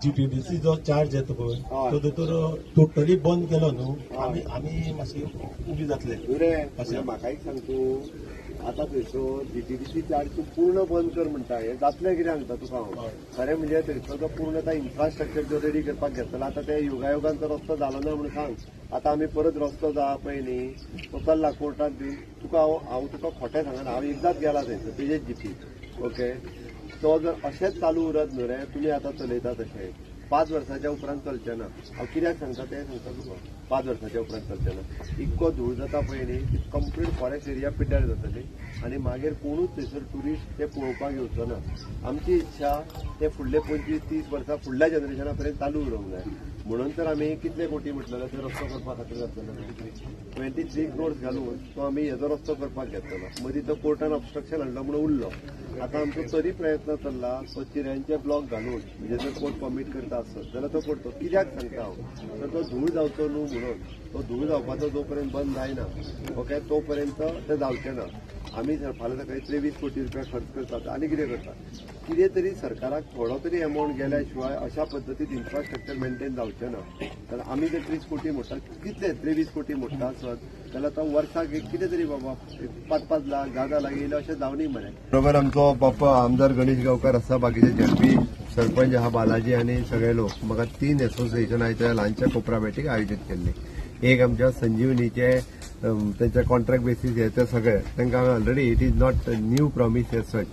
GTDC जो charge येता पळय तो दोतोर टोटली बंद केलो न्हू, आमी मातशी उबी जातले. अशें म्हाका एक सांग, तूं आतां थंयसर जीटीडीसी चार्ज तूं पूर्ण बंद कर म्हणटा, हें जातलें कितें सांगता तुका हांव. खरें म्हणजे थंयसर जो पूर्ण आतां इन्फ्रास्ट्रक्चर जो रेडी करपाक घेतला, आतां ते युगायुगान तो रस्तो जालो ना म्हणून सांग. आतां आमी परत रस्तो जो आहा पळय न्ही तो चल्ला कोर्टात दिवन. तुका हांव तुका खोटें सांगना, हांव एकदांच गेला थंयसर तेजेच जिपी. ओके, तो जर अशेंच चालू उरत न्हू रे, तुमी आतां चलयता तशें 5 वर्साच्या उपरांत चलचें ना. हांव कित्याक सांगता तें सांगता तुका. 5 वर्साच्या उपरांत चलचें ना. इतको धूळ जाता पळय न्ही, ती कंप्लीट फॉरेस्ट एरिया पिड्ड्यार जातली आनी मागीर कोणूच थंयसर ट्युरिस्ट ते पळोवपाक येवचो ना. आमची इच्छा ते फुडले 25-30 वर्सां फुडल्या जनरेशना पर्यंत चालू उरूंक जाय. म्हणून तर आमी कितले कोटी म्हटलेले ते रस्तो करपा खातीर घातलेलो, 23 क्रोर्स घालून तो आमी हेजो रस्तो करपाक घेतलेलो. मदीं तो कोर्टान ऑब्स्ट्रक्शन हाडलो म्हणून उरलो. आतां आमचो तरी प्रयत्न चल्ला तो चिऱ्यांचे ब्लॉक घालून, म्हणजे जर कोर्ट परमीट करता आसत जाल्यार तो करतो. कित्याक सांगता हांव, तर तो धूळ जावचो न्हू म्हणून. तो धूळ जावपाचो जो पर्यंत बंद जायना ओके तो पर्यंत ते जावचें ना. आमी फाल्यां सकाळी 23 कोटी रुपया खर्च करतात आनी कितें करतात, कितें तरी सरकाराक थोडो तरी अमावंट गेल्या शिवाय अशा पद्दतीन इन्फ्रास्ट्रक्चर मेंटेन जावचें ना. तर आमी जर 30 कोटी म्हणटा, कितले 23 कोटी म्हणटा आसत जाल्यार तो वर्साक एक कितें तरी बाबा 5-5 लाख 10-10 लाख येयले अशें जावनी मरे. बरोबर आमचो बाप्पा आमदार गणेश गांवकार आसा, बाकीचे झेडपी सरपंच आहा बालाजी आनी सगळे लोक. म्हाका 3 एसोसिएशन आयच्या ल्हानच्या कोपरा बैठक आयोजीत केल्ली. एक आमच्या संजीवनीचे त्यांच्या कॉन्ट्रॅक्ट बेसीस हे ते सगळे तांकां already it is not new promise as such.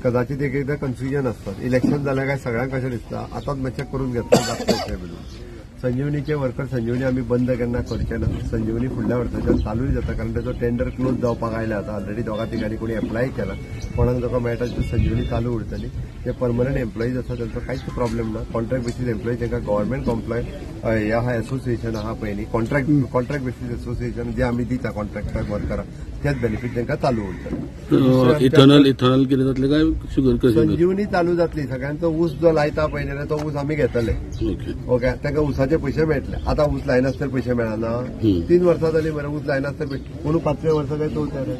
कदाचित एक एकदां कन्फ्युजन आसतात. इलेक्शन जालें काय सगळ्यांक कशें दिसता आतांच मातशें करून घेतला जातलें म्हणून. संजीवनीचे वर्कर संजीवनी आमी बंद केन्ना करचे ना. संजीवनी फुडल्या वर्साच्यान चालूय जाता, कारण ताचो टेंडर क्लोज जावपाक आयला. आतां ऑलरेडी 2-3 कोणी एप्लाय केला, कोणाक जाका मेळटा ती संजीवनी चालू उरतली. ते परमनंट एम्प्लॉईज आसा तांचो कांयच प्रॉब्लेम ना. कॉन्ट्रॅक्ट बेसीस एम्प्लॉईज तांकां गव्हर्मेंट कॉम्प्लॉय हे आहा एसोसिएशन आहा पळय न्ही, कॉन्ट्रॅक्ट बेसीस एसोसिएशन जे आमी दिता कॉन्ट्रॅक्टर वर्कराक तेच बेनिफीट तांकां चालू उरतले. इथेनॉल कितें जातलें काय शुगर? संजीवनी चालू जातली. सगळ्यांचो ऊस जो लायता पळय तो ऊस आमी घेतले ओके, तांकां ऊसाचे पयशे मेळटले. आतां ऊस लायनासतर पयशे मेळना. 3 वर्सां जाली मरे ऊस लायनासतर, कोणू 5व्या वर्सा काय चवथ्या रे,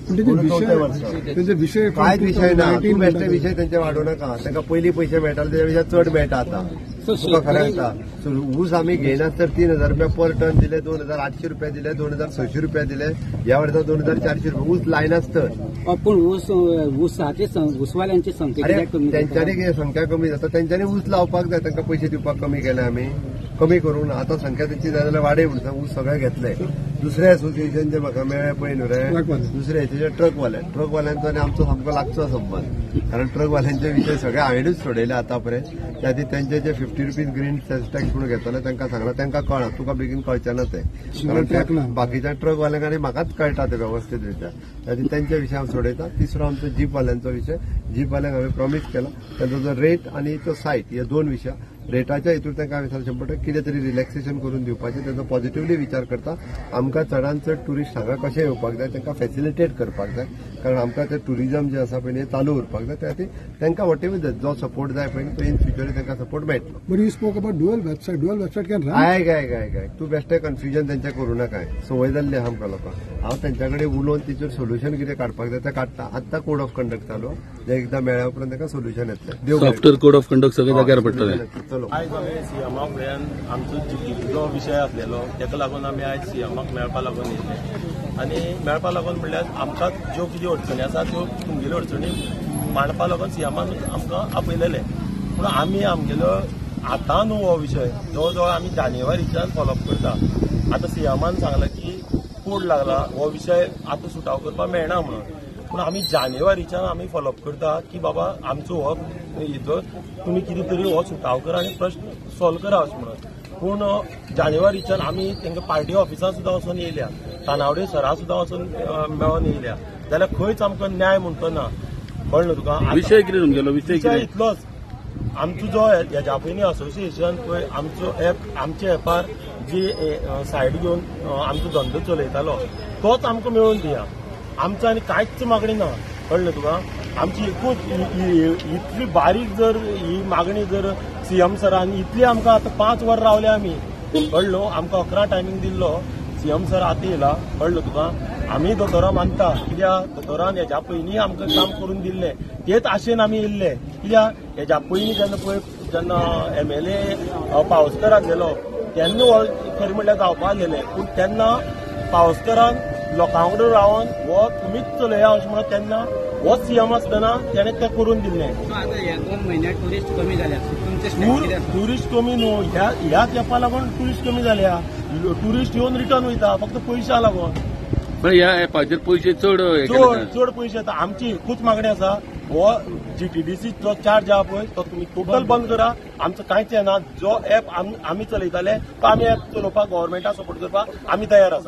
विशय कांयच विशय ना. तूं बेश्टे विशय तेंचे वाडोवं नाका. तांकां पयलीं पयशे मेळटाले तेच्या पेक्षा चड मेळटा आतां. तुका खरें सांगता, ऊस आमी घेयनासतर 3,000 रुपया पर टन दिले, 2,800 रुपया दिले, 2,600 रुपया दिले, ह्या वर्सा 2,400 रुपया ऊस लायनासतर. पूण ऊस ऊसाचे ऊसवाल्यांची संख्या तेंच्यांनी कितें संख्या कमी जाता, तेंच्यांनी ऊस लावपाक जाय, तांकां पयशे दिवपाक कमी केले आमी, कमी करून आतां संख्या तेंची जाय जाल्यार वाडय म्हणून ऊस सगळे घेतले. दुसरे एसोसिएशन जे म्हाका मेळ्ळे पळय न्हू रे, दुसरे हेचे ट्रकवाले, ट्रकवाल्यांचो आनी आमचो सामको लागचो संबंद, कारण ट्रकवाल्यांचे विशय सगळे हांवेनूच सोडयले आतां पर्यंत. त्या खातीर तेंचे जे 50 रुपीज ग्रीन सेस टॅक्स म्हणून घेतले तांकां सांगलां, तांकां कळना, तुका बेगीन कळचें ना तें, कारण बाकीच्या ट्रकवाल्यांक आनी म्हाकाच कळटा तें वेवस्थीत रित्या. त्या खातीर तेंचे विशय हांव सोडयता. तिसरो आमचो जीपवाल्यांचो विशय, जीपवाल्यांक हांवें प्रॉमीस केला तांचो जो रेट आनी तो सायट हे 2 विशय, रेटाच्या हितूर तांकां हांवें सांगलें 100% कितें तरी रिलॅक्सेशन करून दिवपाचें, ताचो पॉझिटिवली विचार करता. आमकां चडान चड ट्युरिस्ट हांगा कशें येवपाक जाय, तांकां फॅसिलिटेट करपाक जाय, कारण आमकां तें ट्युरिजम जें आसा पळय चालू उरपाक जाय. त्या खातीर तांकां what ever जो सपोर्ट जाय पळय तो इन फ्युचर तांकां सपोर्ट मेळटलो. But you spoke about dual website, dual website can run. आयक आयक आयक आयक, तूं बेश्टें कन्फ्युजन तेंचें करूं नाका. संवय जाल्ली आहा आमकां लोकांक. हांव तेंच्या कडेन उलोवन तेचेर सोल्युशन कितें काडपाक जाय तें काडटा. आतां कोड ऑफ कंडक्ट चालू, जें एकदां मेळ्ळ्या उपरांत तांकां सोल्युशन येतलें. सॉफ्टवेअर कोड ऑफ कंडक्ट सगळें जाग्यार पडटलें. आयज आमी सीएमा फुड्यान आमचो जीटीडीचो विशय आसलेलो, ताका लागून आमी आयज सीएमाक मेळपा लागून येयले. आनी मेळपा लागून म्हणल्यार आमकां ज्यो कितें अडचणी आसा त्यो तुमगेल्यो अडचणी मांडपा लागून सीएमान आमकां आपयलेले. पूण आमी आमगेलो आतां न्हू हो विशय जवळ जवळ आमी जानेवारीच्यान फॉलोअप करता. आतां सीएमान सांगलां की कोड लागला, हो विशय आतां सुटाव करपाक मेळना म्हणून. पूण आमी जानेवारीच्यान आमी फॉलोअप करता की बाबा आमचो हो हेजो तुमी कितें तरी हो सुटाव करा आनी प्रश्न सॉल्व करा अशें म्हणून. पूण जानेवारीच्यान आमी तांकां पार्टी ऑफिसान सुद्दां वचून येयल्या, तानावडे सरा सुद्दां वचून मेळोन येयल्या, जाल्यार खंयच आमकां न्याय म्हणटो ना. कळ्ळो तुका विशय कितें तुमगेलो? विशय इतलोच आमचो जो हेज्या पयलीं असोसिएशन पळय आमचो एप, आमच्या एपार जी सायड घेवन आमचो धंदो चलयतालो तोच आमकां मेळोवन दिया. आमचो आनी कांयच मागणी ना. कळ्ळें तुका? आमची एकूच इतली बारीक जर ही मागणी जर सीएम सरान इतली आमकां आतां 5 वर रावले आमी. कळ्ळो? आमकां 11 टायमींग दिल्लो सीएम सर आतां येयला. कळ्ळो तुका? आमी दोतोरा मानता, कित्याक दोतोरान हेज्या पयलीं आमकां काम करून दिल्लें, तेच आशेन आमी येयल्ले. कित्याक हेज्या पयलीं जेन्ना पळय जेन्ना एमएलए पावसकर आसलेलो तेन्ना हो खरें म्हणल्यार जावपा आसलेलें, पूण तेन्ना पावसकरान लोकां कडेन रावन हो तुमीच चलया अशें म्हणून तेन्ना हो सीएम आसतना तेणें तें करून दिल्लें. आतां ह्या 2 म्हयन्याक टुरिस्ट कमी जाल्या, तुमचे टुरिस्ट कमी न्हू, ह्याच एपा लागून टुरिस्ट कमी जाल्या. टुरिस्ट येवन रिटर्न वयता फक्त पयशा लागून. पण ह्या एपाचेर पयशे चड चड चड पयशे येता. आमची एकूच मागणी आसा, हो जीटीडीसी जो चार्ज आहा पळय तो तुमी टोटल बंद करा. आमचो कांयच येना. जो एप आमी चलयताले तो आमी एप चलोवपाक गव्हर्मेंटाक सपोर्ट करपाक आमी तयार आसा.